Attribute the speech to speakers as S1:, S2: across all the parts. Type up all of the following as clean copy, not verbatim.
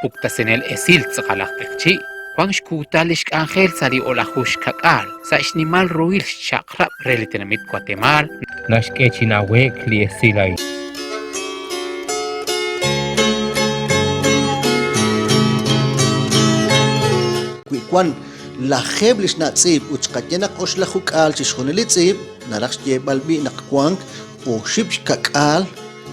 S1: puktasinel esil tz'aqal aj q'eqchi', wank xkuutal li xk'anjel sa' li o'laju xka'k'aal sa' xnimal ruhil xchaq'rab' re li tenamit Watemaal, naxk'e chi nawe'k li esil a'in.
S2: Wi wan lajeeb' li xna' tz'iib' ut xqaye naq oxlajuk'aal chixjunil li tz'iib', naraj xyeeb'al b'i' naq wank oxib' xka'k'aal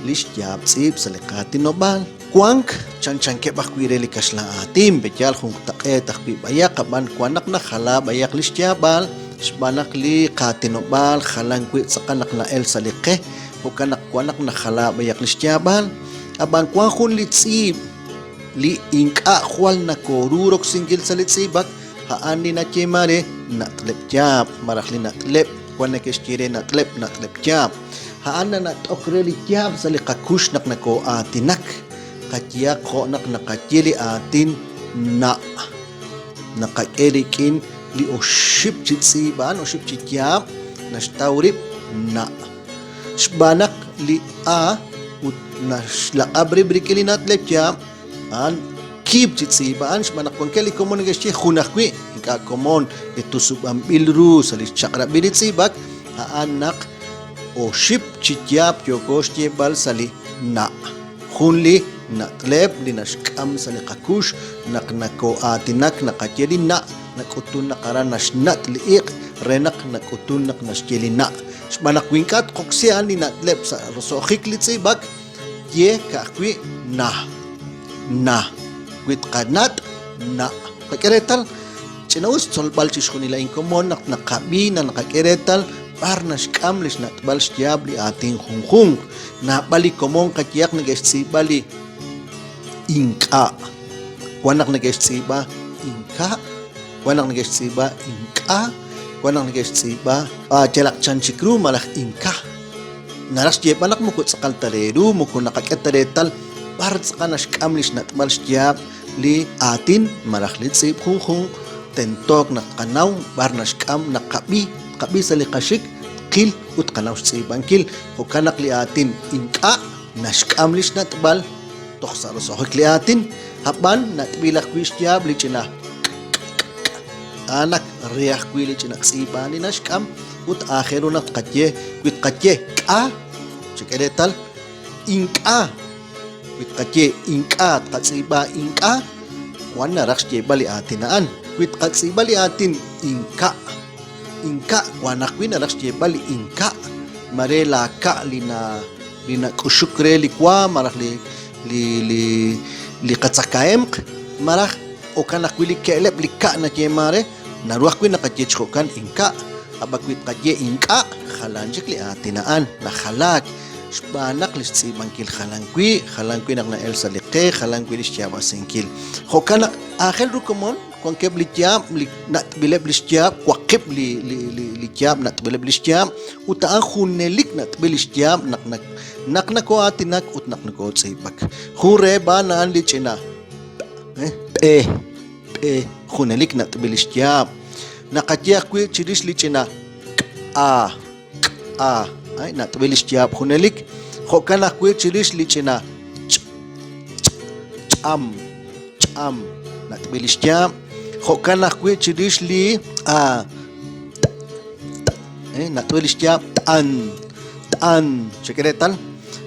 S2: li xyaab' tz'iib' sa' li qaatinob'aal. Wank chanchankeb' ajwi' re li kaxlan aatin, pe'yaal junqtaq'eet ajwi' b'ayaq, ab'an wan naq najala b'ayaq li xyaab'al, xb'aan naq li qaatinob'aal jalan wi' tz'aqal naq na'el sa' li qe, jo'kan naq wan naq najala b'ayaq li xyaab'al. Ab'an wan jun li tz'iib' li ink'a' jwal nakooru roksinkil sa' li tz'iib'ak, a'an li nayeeman re nat'leb' yaab' malaj li nat'leb' wan neke'xye re nat'leb' nat'leb' yaab'. A'an nanat'ok re li yaab' sa' li qakux naq nakoo'aatinak, qayehaq jo' naq naqaye li aatin na'. Naqak'e rik'in li oxib' chi tz'iib' a'an, oxib' chi yaab' naxtaw rib' na'. Xb'aan naq li a ut naxlaq'ab' rib' rik'in li nat'leb' yaab', a'an kiib' chi tz'iib' a'an xb'aan naq wankeb' li komon neke'xye jun ajwi', ink'a' komon li tusub'anb'il ru sa' li xchaq'rab'il li tz'iib'ak, a'an naq oxib' chi yaab' yooko xyeeb'al sa' li na'. Jun li nat'leb' li naxk'am sa' li qakux naq nakoo'aatinak naqaye li na' nak'utun naq aran naxnat' li iq' re naq nak'utun naq naxye li na'. Xb'aan naq wi ink'a' tqoksi a'an li nat'leb' sa' roso'jik li tz'iib'ak, ye ka'ajwi' na. Na. Wi tqanat' na'. Qak'e reetal, ch'ina'us xtzolb'al chixjunil a'in komon naq naqab'i naq naqak'e reetal b'ar naxk'am li xnat'b'al xyaab' li aatin junjunq. Naab'al li komon qayehaq neke'xtz'iib'a li ink'a'. Wan naq neke'xtz'iib'a inka', wan naq neke'xtz'iib'a ink'a', wan naq neke'xtz'iib'a yalaq chan chik ru malaj inka. Naraj xyeeb'al naq moko tz'aqal ta re ru, moko naqak'e ta reetal b'ar tz'aqal naxk'am li xnat'b'al xyaab' li aatin malaj li tz'iib' junjunq, tentook naq tqanaw b'ar naxk'am naq qab'i, tqab'i sa' li qaxik, tqil ut tqanaw xtz'iib'ankil. Jo'kan naq li aatin ink'a' naxk'am li xnat'b'al toj sa' roso'jik li aatin, ab'an nat'b'il ajwi' xyaab' li ch'ina k', a'an ak re ajwi' li ch'ina tz'iib'aan li naxk'am ut aajel ru naq tqaye wi tqaye k'a, chek'e reetal, ink'a', wi tqaye ink'a' tqatz'iib'a ink'a', wan naraj xyeeb'al li aatin a'an. Wi tqatz'iib'a li aatin inka', inka' wan ajwi' naraj xyeeb'al li inka', mare laaka' li na li nak'uxuk re li wa malaj li li li li qatzakahemq malaj jo'kan ajwi' li ke'leb' li ka' nayeeman re, Naru ajwi' naqaye chi jo'kan inka', ab'an wi tqaye ink'a', jalan chik li aatin a'an, najalaak, xb'aan naq li xtz'iib'ankil jalan wi', jalan wi' naq na'el sa' li qe, jalan wi' li xyaab'asinkil. Jo'kan naq aajel ru komon, wankeb' li yaab' li nat'b'ileb' li xyaab', waqib' li li li li yaab' nat'b'ileb' li xyaab', ut a'an junelik nat'b'il li xyaab' naq naq nakoo'aatinak ut naq nakootz'iib'ak. Jun reheb' a'an a'an li ch'ina p, P, junelik nat'b'il li xyaab'. Naqaye ajwi' chirix li ch'ina k'-a, k'-a, ay, nat'b'il li xyaab' junelik. Jo'kan ajwi' chirix li ch'ina ch', ch', ch'am, ch'am, nat'b'il li xyaab'. Jo'kan ajwi' chirix li a, t', t', eh, nat'b'il li xyaab' t'an, t'an. Chek'e reetal.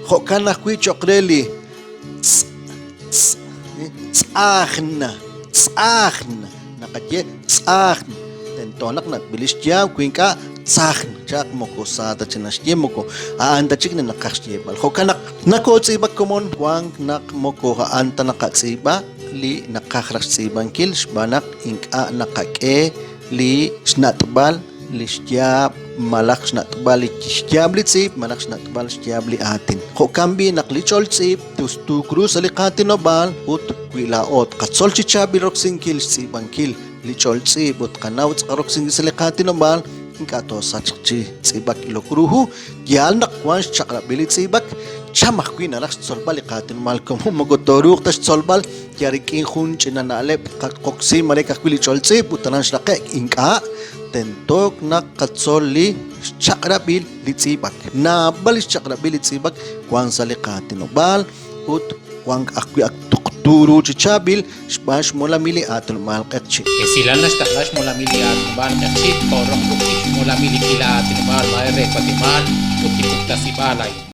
S2: Jo'kan ajwi' cho'q re li tz', tz', tz'ajn, tz'ajn, naqaye tz'ajn, tento naq natb'il li xyaab' wi ink'a' tzajn, chaq moko sa ta chi naxye moko a'an ta chik li naqaj xyeeb'al. Jo'kan naq nakootz'iib'ak komon wank naq moko a'an ta naqatz'iib'a li naqaj raj xtz'iib'ankil xb'aan naq ink'a' naqak'e li xnat'b'al li xyaab' malaj xnat'b'al li xyaab' li tz'iib' malaj xnat'b'al xyaab' li aatin. Jo'kan b'i' naq li ch'ol tz'iib' tustuuk ru sa' li qaatinob'aal ut wi laa'o tqatzol chi chaab'il roksinkil xtz'iib'ankil li ch'ol tz'iib' ut tqanaw tz'aqal roksinkil sa' li qaatinob'aal, ink'a' toosachq chi tz'iib'ak ilok ru hu. Yaal naq wank xchaq'rab'il li tz'iib'ak, cham ajwi' naraj xtzolb'al li qaatinob'aal komon moko tooruuq ta xtzolb'al Yal rik'in jun ch'ina na'leb' tqoksi mare ka'ajwi' li ch'ol tz'iib' ut aran xraqe'k, ink'a', tentook naq tqatzol li xchaq'rab'il li tz'iib'ak. Naab'al li xchaq'rab'il li tz'iib'ak wank sa' li qaatinob'aal ut wank ajwi' ak tuqtu. tuqtu ru chi chaab'il xb'aan xmolamil li aatinob'aal q'eqchi'.
S1: Esilal naxtaqla xmolamil li aatinob'aal q'eqchi' jo' roq ruq'il xmolamil li k'iila aatinob'aal maay re Watemaal ut li puktasib'aal a'in.